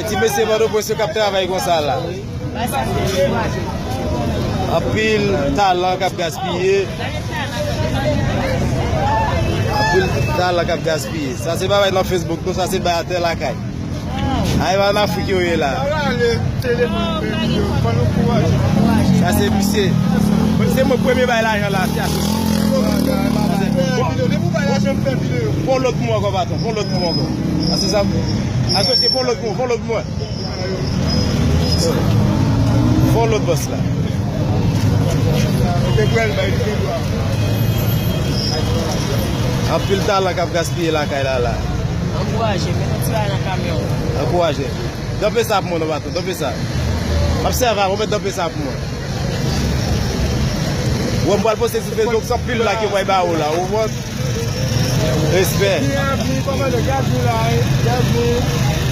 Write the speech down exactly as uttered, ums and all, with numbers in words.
Ti mesye Pòtoprens yo k ap travay konsa la. Anpil talan k ap gaspiye. Anpil talan k ap gaspiye. Sa se pa bay nan Facebook, non, sa se bay atè lakay. Ay, pa an Afrik yo ye la. Sa se misye. Se mwen premye bay lajan la, se asosi. Fon lòt pou mwen ankò, patwon. Fon lòt pou mwen ankò. Asosi, asosi, fon lòt pou mwen, fon lòt pou mwen. Fon lòt bòs la. Anpil talan k ap gaspiye lakay la la. Ankouraje, met yon ti bagay nan kamyon. Ankouraje. Danpe sa pou mwen, non, patwon. Danpe sa. M ap sèvi a ou, met danpe sa pou mwen. Wè, m pral poste sou Facebook, se anpil like yo pral ba ou la. Ou konprann? Respè. Byenvni, kòman nou? Byenvni la, wi. Byenvni.